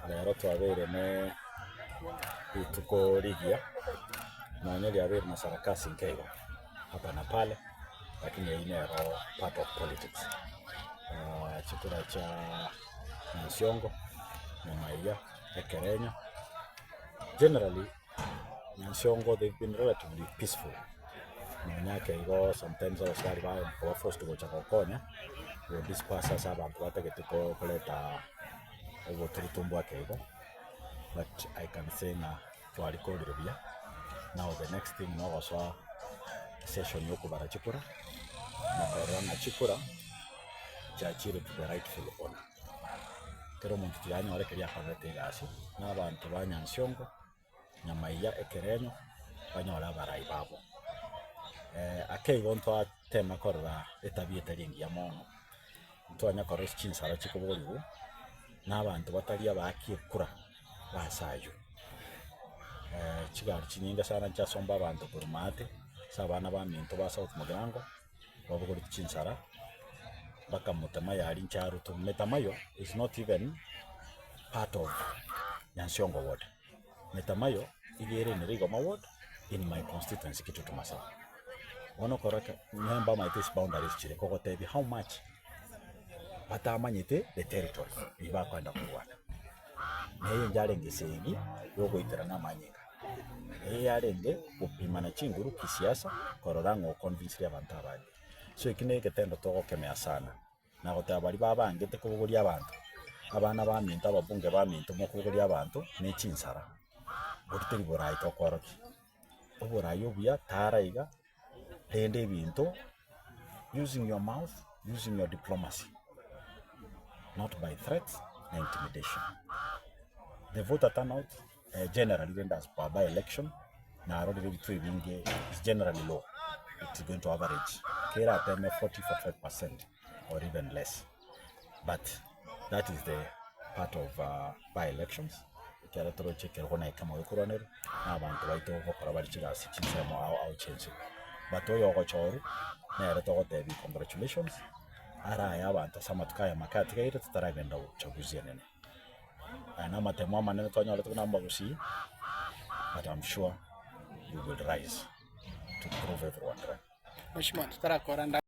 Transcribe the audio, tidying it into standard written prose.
Rero twabeire ne rituko rigiya, nonye riabeire na sarakasi nke igo, hapa na pale, lakini eyio nero part of politics. Chikura chia Nyansiongo, Nyamaiya, Ekerenyo, generally Nyansiongo they've been relatively peaceful, nonya ake igo sometimes abasikari ba koba forced gocha gokonya, go disperse ase abanto batagete ko koreta oboturutumbu ake igo, but I can say ng'a twarikorire buya, now the next thing nogosoa session ya okobara chikura, na korora ng'a chikura chiachire to the rightful owner. Kera omonto tiga anyore keria akorerete egasi, na abanto ba Nyansiongo, Nyamaiya, Ekerenyo, banyore abarai babo. Ake igo ntwatema korora etabia etari engiya mono, ntwanya korora ase chinsara chikoborigwa, na abanto batari abaaki ekura base aywo. Chigari chinyinge sana nchiasomba abanto korwa maate, ase abana baminto ba South Mugirango, babogoretie chinsara, mpaka Mutamayo aria inche arutwe. Mutamayo is not even part of Nyansiongo ward. Mutamayo iga ere in Rigoma ward in my constituency Kitutu Masaba. Bono okora ki? Nigo mbamaete ase boundaries chire kogotebia how much batamanyete the territory eywo bakoenda korwana. Na eye yarenge esegi ya ogoiterana amanyinga, eye yarenge gopimana chinguru kisiasa korora ng'a oconvincirie abanto abange. So eki na egetendo togokemea sana, na goteba baria babangete kobogoria abanto, abana baminto ababunge baminto mokobogoria abanto ne chinsara, boria teri borai tokorokia. Oborai obuya tara iga. Rende ebinto using your mouth, using your diplomacy, not by threats na intimidation. The voter turnout generally rende as per by election, narorire ebituo ebinge is generally low, it's going to average kerateme 40, 45 percent or even less. But that is the part of by elections, ekero toroche ekerogo na ekemo gekorwanerwa, na abanto baito gokora bare chigasi chinsemo ao ao chi'ense. But oyo ogochorwa, nere togotebia congratulations, araye abanto ase amatuko aya make atigaire totaragenda uchaguzi enene. Aya na amatemo amanene twanyorete buna abagusii, but am sure we will rise to prove everyone wrong. Mheshimiwa, totarakora nda.